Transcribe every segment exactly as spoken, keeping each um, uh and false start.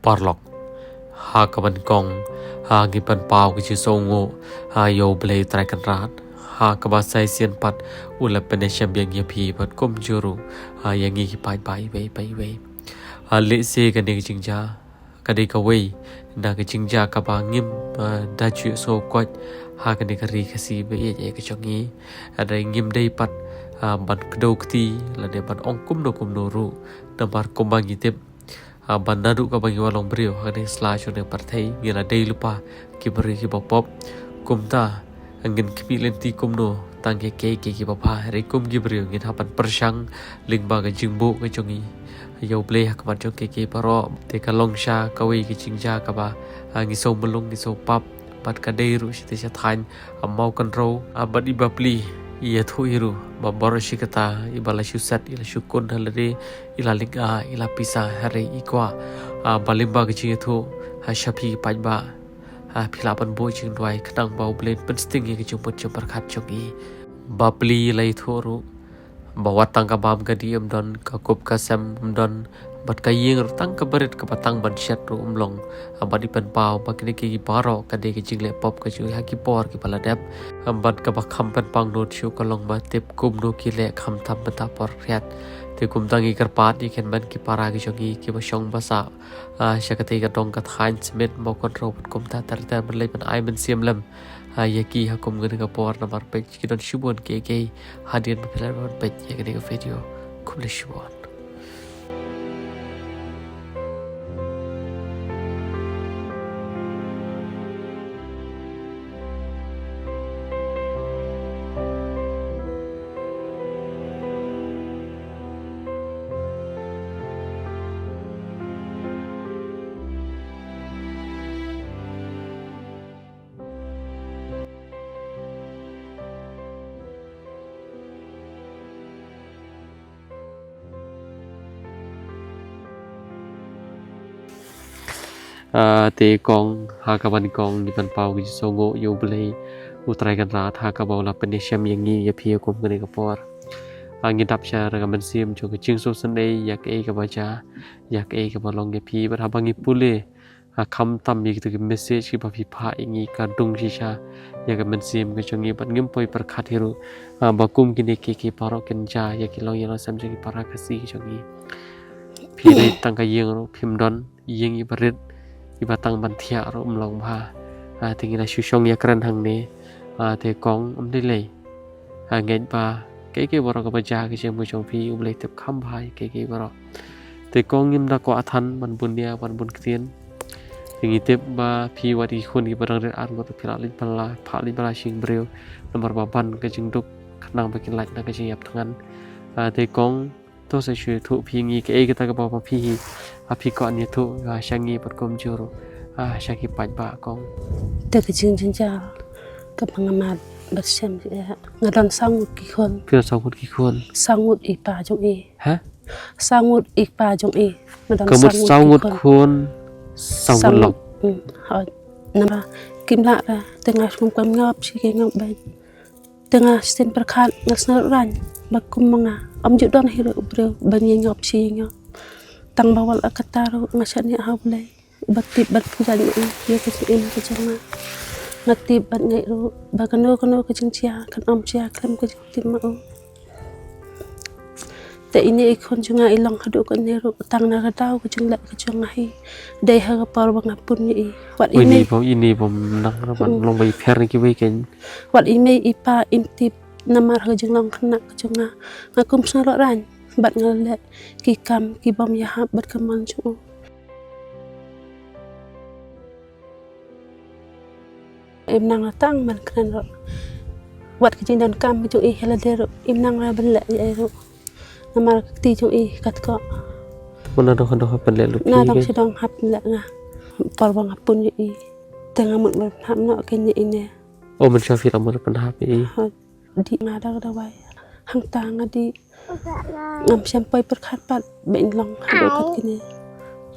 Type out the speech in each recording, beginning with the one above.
Paralok, ha kaba nyngkong, ha, ngi pynpaw ka jingsngewnguh, ha, ïa U Blei Trai Kynrad. Ha kaba sa shisien pat, u la pynïashem biang ïa phi bad kumjuh ruh, ha, ïa ngi ki paidbah iwei pa iwei. Ha, lehse kane ka jingjia ka dei kawei na ka jingjia kaba ngim, ha, da ju ïohsngew koit ha kane ka ri Khasi ba ïeit ka jong ngi. Hynrei ngim dei pat, ha, ban kdew kti lane ban ong kumno kumno ruh, namar kumba ngi tip, ha, ba naduh kaba ngi wan long briew ha kane ka sla jong kane ka pyrthei, ngi la dei lypa ki briew kiba pop. Kumta, ngin khmih lynti kumno tang ïa kiei kiei kiba bha, hynrei kum ki briew ngin hap ban pyrshang lyngba ka jingbuh ka jong ngi ïa U Blei ha khmat jong kiei kiei baroh. Te ka long sha kawei ka jingjia kaba, ha, ngi sngew mlung, ngi sngew pap, bad ka dei ruh shatei shathaiñ, ha Mawkynrew, ha, bad i bapli i ïathuh hi ruh ba baroh shi katta iba la shu set, i la shu kun ha lade, i la lynga, i la pisa, hynrei i kwah, ha, ba lyngba ka jingïathuh, ha, sha phi ki paidbah, ha, phi lah ban buh jingduwai khnang ba U Blei un pynsting ïa ka jingmut jingpyrkhat jong i. Bapli i la ïathuh ruh ba wat tang ka bam ka dih ym don, ka kup ka sem ym don, bad ka ïing ruh tang kaba rit kaba tang ban shet ruh ym long. Ha, bad i pynpaw ba kine kiei kiei baroh ka dei ka jingleh pop ka jong i ha ki por kiba la dep. Ha, bad kaba kham pynpang lut shuh ka long ba tip kumno ki leh khamtam mynta por khriat. Te kumta ngi kyrpad ïa ki hynmen ki para ki jong ngi kiba shong ba sah, ha, sha katei ka dong ka thaiñ Smit, Mawkynrew bad kumta ter ter, ban leit ban ai mynsiem lem, ha, ïa ki ha kum kane ka por, namar peit ki don shibun kiei kiei hadien ba phi la wan peit ïa kane ka video. Khublei shibun. Ah, te kong, ha kaba nyngkong ngi pynpaw ka jingsngewnguh ïa U Blei U Trai Kynrad ha kaba u la pynïashem ïa ngi ïa phi ha kum kane ka por. Ah, ngi dap sha ka mynsiem jong ka jingsngewsynei ïa kaei kaba jia, ïa kaei kaba long ïa phi, bad haba ngi pule, ha, khamtam ïa kito ki message kiba phi phah ïa ngi ka dung shisha ïa ka mynsiem ka jong ngi, bad ngim poi pyrkhat hi ruh, ha, ba kum kine kiei kiei baroh kin jia ïa ki longïing longsem jong ki para Khasi ki jong ngi. Phi dei tang ka ïing ruh phim don, ïing iba rit, iba tang ban thiah ruh ym long bha. Ha, te ngi la shu shong ïakren hangne. Ha, te kong, ym dei lei. Ha, ngeit ba kaei kaei baroh kaba jia ha ka jingim ka jong phi, U Blei tip kham bha ïa kaei kaei baroh. Te kong, ngim da kwah than ban bun nia ban bun ktien. Te ngi tip ba phi wat i khun kiba dang rit ar ngut, phi lah leit bylla, phah leit bylla sha ïing briew, namar ba ban ka jingduk khnang ba kin lait na ka jingïap thngan. Ah, te kong, to sa shu ïathuh phi ïa ngi kaei kata kaba phi hi, ha, phi kwah ban ïathuh, ha, sha ngi bad kumjuh ruh, ha, sha ki paidbah, kong. Te ka jingjynjar kaba nga mad bad shem, eh, nga don saw ngut ki khun. Phi don saw ngut ki khun? Saw ngut i pa jong i. Ha? Saw ngut i pa jong i. Nga don, ka mut saw ngut ki khun, saw ngut lok. Hmm, hooid. Namar kim lah ra, te nga sngewkmen, nga ap shi ke nga bad. Te nga shisien pyrkhat, nga sngew raiñ ba kum ma nga, ym ju don hi ruh u briew ban ïa nga ap shi ïa nga. Tang ba wat la katta ruh nga shaniah ha U Blei ba tip ban pynjah ïa ka jingim ka jong nga. Nga tip bad nga ngeit ruh ba kano kano ka jingjia kan ym jia khlem ka jingtip ma u. Te ine i khun jong nga i long haduh katne ruh tang na ka daw ka jingleh ka jong nga hi. Dei ha ka por ba nga pun ïa i. Wat i mei, ine bym nang ruh ban long ba i pher na kiwei kein. Wat i mei i pa im tip namar ha ka jinglong khynnah ka jong nga. Nga kum sngew loh raiñ bad nga leh ki kam ki bym ïahap bad ka mon jong u. Im nang la tang ban kren ruh. Wat ka jingdonkam ka jong i ha lade ruh im nang la ban leh ïa i ruh. Namar ka kti jong i kat ko. Mano dong dong hap ban leh lut na ki dong ke? Shi dong hap leh nga. Por ba nga pun ïa i. Te nga mut ban hap noh kein ïa ine. O, mynshuwa phi la mut ban hap ïa i. Hooid. Dih nga da ka dawai. Hangta nga dih. Ngam shym poi pyrkhat pat ba in long haduh katkine.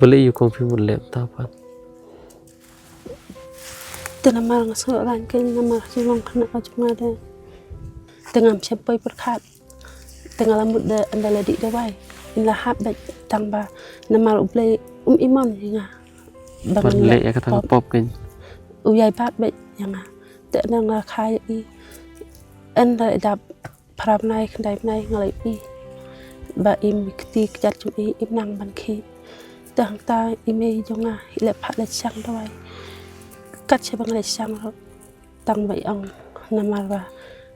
Balei ïa u kong phi mut leh mynta pat? Te namar nga sngew raiñ kein namar ka jinglong khynnah ka jong nga de. Te ngam shym poi pyrkhat. Te nga la mut da ynda la dih dawai in la hap beit tang ba namar U Blei um ïa mon ïa nga. Ba ngan leh ïa kata ka pop kein. U ïai bat beit ïa nga. Te na nga kha ïa i. Ynda dap phra bnai khyndai bnai nga la ïohi ba i mei kti kjat jong i im nang ban khih. Te hangta i mei jong nga i leh phah leh shang dawai. Kat shaba nga leh shang ruh tang ba i ong namar ba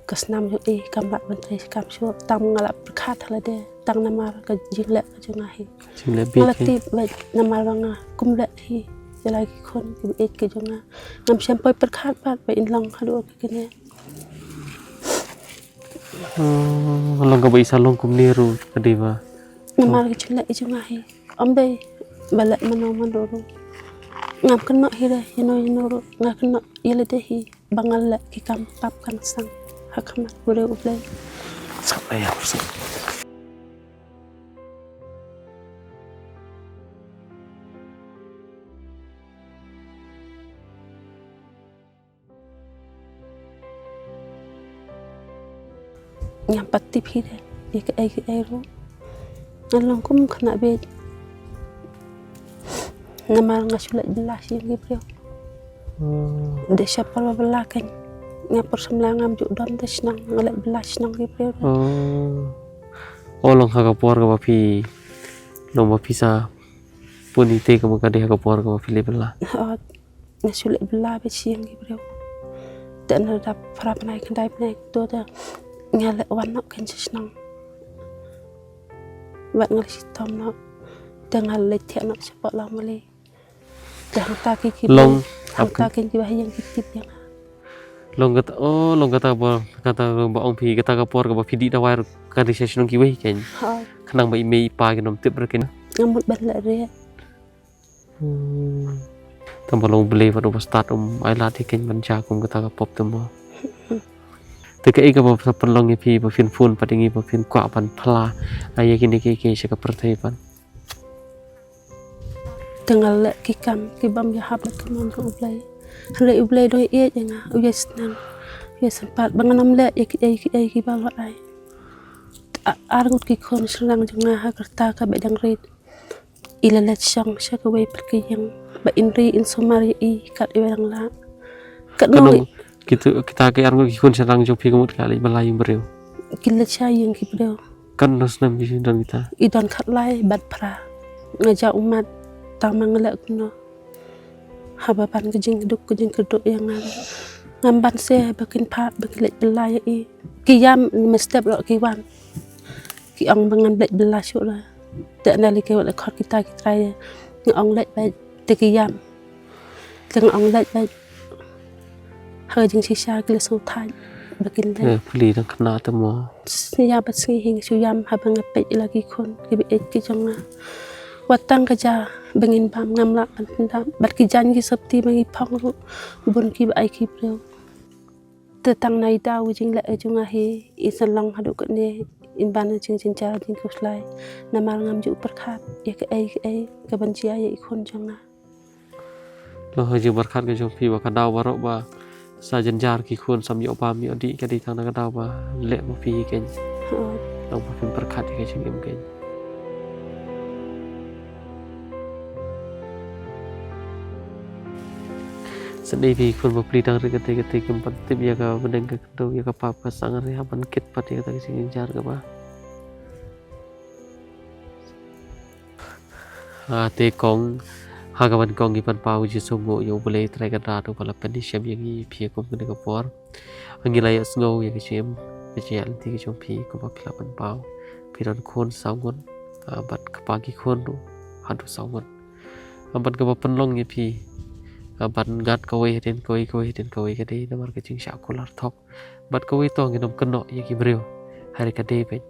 ka snam jong i kam lah ban trei kam shuh tang nga la pyrkhat ha lade tang namar ka jingleh ka jong nga hi. Jingleh beit hi. Nga la tip beit namar ba nga kum leh hi ïa la ki khun ki baieit ki jong nga. Ngam shym poi pyrkhat pat ba in long haduh ka kane. Oh, long kaba i sa long kumne ruh ka dei ba. Namar ka jingleh i jong nga hi. Ym dei ba leh mano mano ruh. Ngam kynnoh hi re ïano ïano ruh nga kynnoh ïa lade hi ba nga leh ki kam pap kam seng ha khmat briew U Blei. Sap ïa sap. Ngam pat tip hi de ïa kaei kaei ruh. Nga long kum khynnah bieit. Namar nga shu leit bylla sha ïing ki briew. Hmm. Dei sha por ba bylla kein nga por samla ngam ju don te shnong nga leit bylla shnong ki briew. Hmm. O long ha ka por kaba phi long ba phi sa pun ïa te kaba ka dei ha ka por kaba phi leit bylla. Nga shu leit bylla beit sha ïing ki briew. Te na dap phra bnai khyndai bnai to te nga leh wan noh kein sha shnong. Wat nga leit shitom noh te nga leit thiah noh shapoh Lawmali. Te hangta ki ki long hangta ki ki ba ha ïing ki tip ïa nga. Long kata o long kata ba kata ba ong phi kata ka por kaba phi dih dawai ka dei sha shnong kiwei kein. Khnang ba i mei i pa kin ym tip re kein. Nga mut ban leh re. Hmm. Tang ba long U Blei bad uba stad um ai lad ïa kein ban jia kum kata ka pop te mo. Te kaei kaba sa pynlong ïa phi ba phin phone pat ïa ngi ba phin kwah ban phla ïa kine kiei kiei sha ka pyrthei pat. Te nga leh ki kam ki bym ïahap da ka mon ka U Blei. Hynrei U Blei dang ïeit ïa nga u ïai sneng u ïai sympat ba ngan ym leh ïa kiei kiei kiba la ai. Ar ngut ki khun shynrang jong nga ha ka rta ka Baitdangrit. I la leit shong sha kawei pat ka ïing ba in ri in sumar ïa i kat iwei dang lah. Kat nong kita ki ar ngut ki khun shynrang jong phi ka mut ka leit bylla ïing briew. Ki leit sha ïing ki briew. Kat nong snem ki don kita. I don khatlai bad phra. Nga ja ummat tang ma nga leh kumno. Haba ban ka jingduk ka jingkyrduh ïa nga. Ngam ban se ba kin phah ba ki leit bylla ïa i. Ki ïam ni ma step ruh ki wan. Ki ong ba ngan leit bylla shuh la. Te na li ki wat la khot kita ki trai nga ong leit beit te ki ïam. Te nga ong leit beit. Ha ka jingshisha ki la sngewthait ba kin leit. Pli dang khynnah te mo. Sngewbha ba sngi hi nga shu ïam haba nga peit ïa la ki khun ki baieit ki jong nga. Wat tang ka ja ba ngin bam ngam lah ban pyndap bad ki jaiñ ki sopti ba ngi phong ruh bun ki ba ai ki briew. Te tang na i daw i jingleh i jong nga hi i sa long haduh katne in ban jing jynjar jingkhuslai namar ngam ju pyrkhat ïa kaei kaei ka ban jia ïa i khun jong nga. Lo ha jingpyrkhat ka jong phi ba ka daw baroh ba sa jynjar ki khun sam ïoh bam ïoh dih ka dei tang na ka daw ba leh ma phi hi kein. Long ba phin pyrkhat ïa ka jingim kein. Sa dei phi khun ba pli dang rit kate kate kim pat tip ïa ka bneng ka kyntu ïa ka pap ka sang re ha ban kit pat ïa kata ka jingjar kaba. Ha te kong ha ka ban kong ki ban paw ji sum ngo ïa U Blei Trai ka da to ba la pyni shem ïa ngi phi kum kane ka por. Ngi la ïohsngew ïa ka jingim ka jingïaid lynti ka jong phi kumba phi la pynpaw. Phi don khun saw ngut, ah, bad kpa ki khun ruh haduh saw ngut. Ah, bad kaba pynlong ïa phi, ah, ban ngat kawei hadien kawei, kawei hadien kawei ka dei namar ka jingshah kular thok. Bad kawei to ngin ym kynnoh ïa ki briew. Hynrei ka dei beit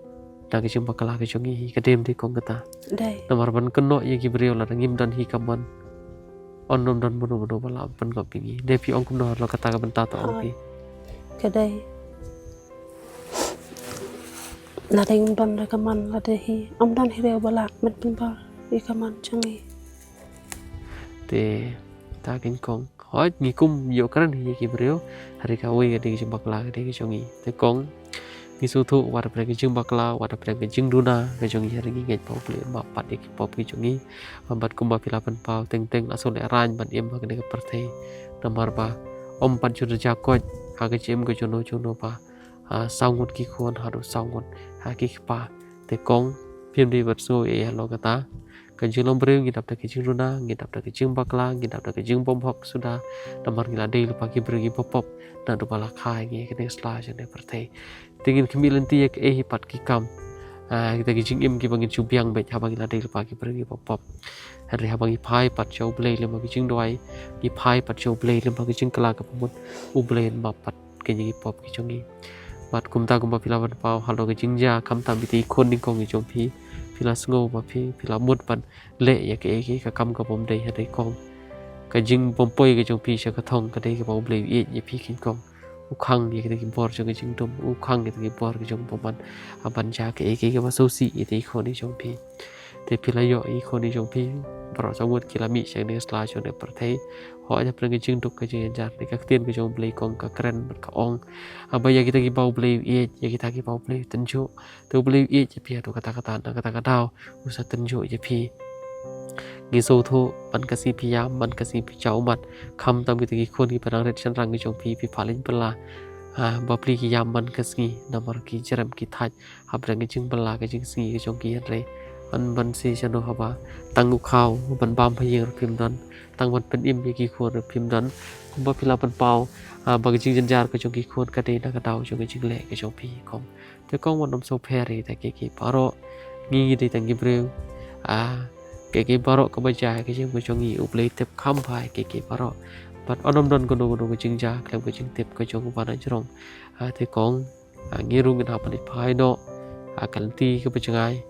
na ka jingbakla ka jong ngi hi ka dei ym dei kong kata. Dei. Namar ban kynnoh ïa ki briew lada ngim don hi ka mon. Yn ym don mano mano ba lah ban pyngop ïa ngi. Dei phi ong kumno halor kata ka bynta to ong phi. Ka dei. Lada ngim don re ka mon lada hi ym don hi re ba lah ban pynbor ïa ka mon jong ngi. Te ta kein kong. Hooid ngi kum ïoh kren hi ïa ki briew. Hynrei kawei ka dei ka jingbakla ka dei ka jong ngi. Te kong. Ngi sngewthuh wat hapdeng ka jingbakla, wat hapdeng ka jingduna ka jong ngi, hynrei ngi ngeit ba U Blei un map pat ïa ki pop ki jong ngi. Bad kumba phi la pynpaw, teng teng la shu lehraiñ ban im ha kane ka pyrthei. Namar ba ym pat ju da jia koit ha ka jingim ka jong no jong no ba, ah, saw ngut ki khun haduh saw ngut, ah, ki kpa. Te kong, phim dei ban sngew ei ei halor kata. Ka jinglong briew ngi dap da ka jingduna, ngi dap da ka jingbakla, ngi dap da ka jingbymhok suda. Namar ngi la dei lypa ki briew kiba pop, naduh ba la kha ïa ngi ha kane ka sla jong kane ka pyrthei. Te ngin khmih lynti ïa kaei hi pat ki kam, ah, kita ki jingim kiba ngin shu biang beit haba ngi la dei lypa ki briew kiba pop. Hynrei haba ngi phai pat sha U Blei lem bad ka jingduwai, ngi phai pat sha U Blei lem bad ka jingkylla kaba mut, U Blei un map pat kine ki pop ki jong ngi. Bad kumta kumba phi la pynpaw halor ka jingjia, khamtam kita ki khun nyngkong ki jong phi, phi la sngew ba phi, phi la mut ban leh ïa kaei kaei ka kam ka bym dei, hynrei kong, ka jingbym poi ka jong phi sha ka thong ka dei kaba U Blei u ïeit ïa phi kong. U khang ïa kita ki bor jong ka jingdum, u khang ïa kita ki bor ka jingbymman, ah, ban jia kaei kaei kaba sngewsih ïa kita ki khun ki jong phi. Te phi la ïoh ïa ki khun ki jong phi baroh saw ngut ki la mih sha kane ka sla jong kane ka pyrthei. Hooid, hapdeng ka jingduk ka jingjynjar, hynrei ka ktien ka jong U Blei kong ka kren bad ka ong, ah, ba ïa kita kiba U Blei u ïeit, ïa kita kiba U Blei u tynjuh, te U Blei u ïeit ïa phi haduh katta katta, na kata ka daw u sa tynjuh ïa phi. Ngi sngewthuh man ka sngi phi ïam, man ka sngi phi jaw ummat. Khamtam kita ki khun kiba nang rit shynrang ki jong phi, phi phah lynti bylla, ah, bapli ki ïam man ka sngi, namar ki jrem ki thait hapdeng ka jingbylla ka jingsngi ka jong ki, hynrei ym ban sngewsih shano haba tang u khaw ban bam ha ïing ruh phim don, tang ban pynim ïa ki khun ruh phim don. Kumba phi la pynpaw, ah, ba ka jingjynjar ka jong ki khun ka dei na ka daw jong ka jingleh ka jong phi kong. Te kong, wat nym sngewpher ïa kita kiei kiei baroh. Ngi ngi dei tang ki briew, ah, kiei kiei baroh kaba jia ha ka jingim ka jong ngi, U Blei u tip kham bha ïa kiei kiei baroh. Bad wat nym don kano kano ka jingjia khlem ka jingtip ka jong uba na jrong. Ah, te kong, ah, ngi ruh ngin hap ban ïa phai noh, ah, ka lynti kaba jngai.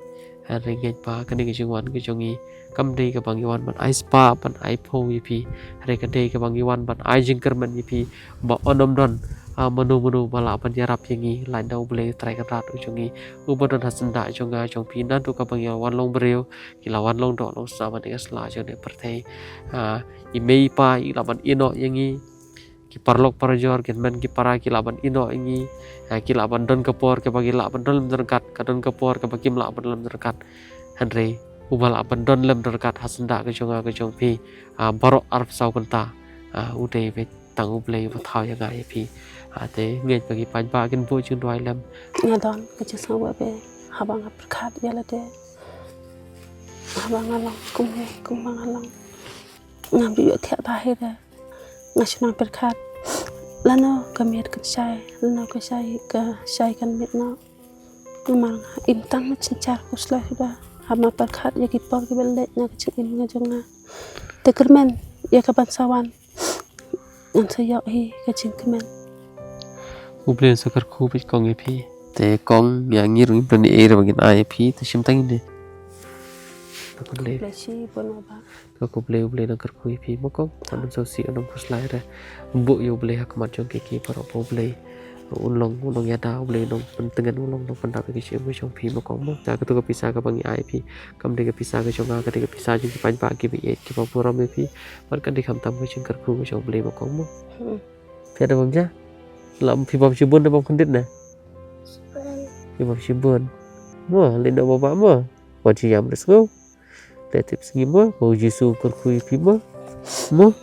Hynrei ngeit ba kane ka jingwan ka jong ngi kam dei kaba ngi wan ban ai spah ban ai phew ïa phi, hynrei ka dei kaba ngi wan ban ai jingkyrmen ïa phi, ba wat nym don, ah, mano mano ba lah ban ïarap ïa ngi, lait na U Blei U Trai Kynrad u jong ngi, uba don ha syndah jong nga jong phi. Naduh kaba ngi la wan long briew, ngi la wan long doh long snam ha kane ka sla jong kane ka pyrthei. Ah, i mei i pa i lah ban ïehnoh ïa ngi, ki paralok parajor, ki hynmen ki para ki lah ban ïehnoh ïa ngi, ah, ki lah ban don ka por kaba ki lah ban don lem don ryngkat, ka don ka por kaba kim lah ban don lem don ryngkat. Hynrei uba lah ban don lem don ryngkat ha syndah ka jong nga ka jong phi, ah, baroh arphew saw kynta, ah, u dei beit tang U Blei uba thaw ïa nga ïa phi. Ah, te ngeit ba ki paidbah kin buh jingduwai lem. Nga don ka jingsngewbha bha haba nga pyrkhat ïa lade, haba nga long kumne kumba nga long. Ngam ju ïohthiah bha hi re. Nga shu nang pyrkhat lano ka miet kan shai, lano ka shai, ka shai kan miet noh. Namar nga im tang na jynjar khuslai suda haba nga pyrkhat ïa ki por kiba leit na ka jingim ka jong nga. Te kyrmen ïa ka ban sa wan, ngan sa ïoh hi ka jingkmen. U Blei un sa kyrkhu beit kong ïa phi. Te kong, ïa ngi ruh ngim don ei ei re ba ngin ai ïa phi, te shim tang ine. Te kong, U Blei, U Blei shibun, Baba. Te kong, U Blei, U Blei un nang kyrkhu ïa phi mo kong. Wat nym sngewsih, wat nym khuslai re. Buh ïa U Blei ha khmat jong kiei kiei baroh ba U Blei un long, un long ïada, U Blei un long pyntngen, un long, un long pyndap ïa ka jingim ka jong phi mo kong mo. Te katu ka pisa kaba ngi ai ïa phi, kam dei ka pisa ka jong nga, ka dei ka pisa jong ki paidbah kiba ïeit kiba burom ïa phi. Bad ka dei khamtam ka jingkyrkhu ka jong U Blei mo kong mo. Hmm. Phi ïada bam ja? La phi bam shibun ne bam khyndiat ne? Shibun. Phi bam shibun. Mo, leit noh Baba mo. Wan sha ïam re sngew. Leit tip sngi mo, ba U Jisu un kyrkhu ïa phi mo. Mo.